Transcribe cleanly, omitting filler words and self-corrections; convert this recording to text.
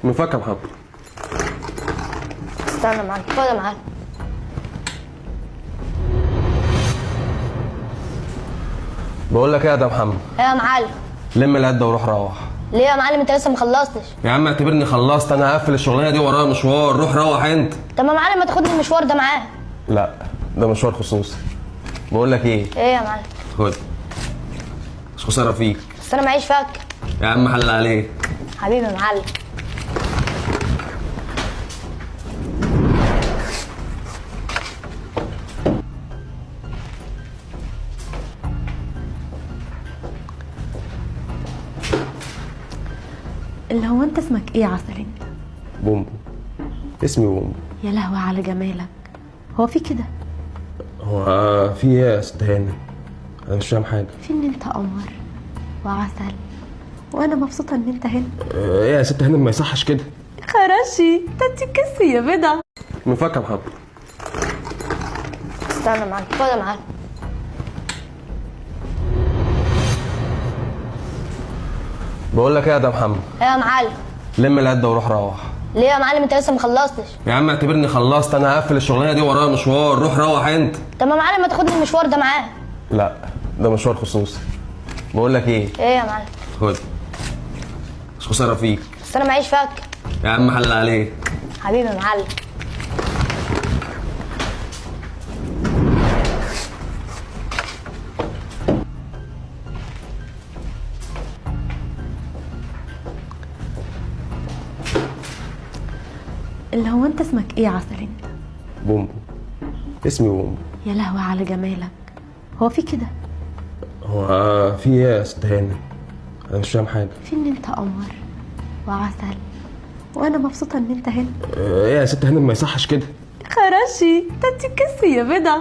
من فك يا محمد. استنى يا معلم، خد يا معلم. بقول لك ايه يا محمد؟ ايه يا معلم؟ لم العدة وروح روح. ليه يا معلم انت لسه ما خلصتش؟ يا عم اعتبرني خلصت، انا هقفل الشغلانة دي ورايا مشوار، روح روح انت. طب يا معلم ما تاخدني المشوار ده معاك. لا ده مشوار خصوصي. بقول لك ايه؟ ايه يا معلم؟ خد، مش خسارة فيك. بس انا معيش فك. يا عم حلال عليك. حبيبي يا معلم. اللي هو انت اسمك ايه يا عسل انت؟ بومبو. اسمي بومبو. يا لهوي على جمالك، هو في كده؟ هو في ايه يا ست هاني؟ انا مش فاهم حاجة. في ان انت قمر وعسل وانا مبسوطة ان انت هنا. ايه يا ست هاني ما يصحش كده. خراشي تاتي كسي يا بدع. من فك يا محمد. استنى يا معلم، خد يا معلم. بقول لك ايه يا محمد؟ ايه يا معلم؟ لم العدة وروح روح. ليه يا معلم انت لسه ما خلصتش؟ يا عم اعتبرني خلصت، انا هقفل الشغلانة دي ورايا مشوار، روح روح انت. طب يا معلم ما تاخدني المشوار ده معاك. لا ده مشوار خصوصي. بقول لك ايه؟ ايه يا معلم؟ خد، مش خسارة فيك. بس انا معيش فك. يا عم حلال عليك. حبيبي يا معلم. اللي هو انت اسمك ايه يا عسل انت؟ بومبو. اسمي بومبو. يا لهوي على جمالك، هو في كده؟ هو في ايه يا ست هاني؟ انا مش فاهم حاجة. في ان انت قمر وعسل وانا مبسوطة ان انت هنا. ايه يا ست هاني ما يصحش كده. خراشي تاتي كسي يا بدع.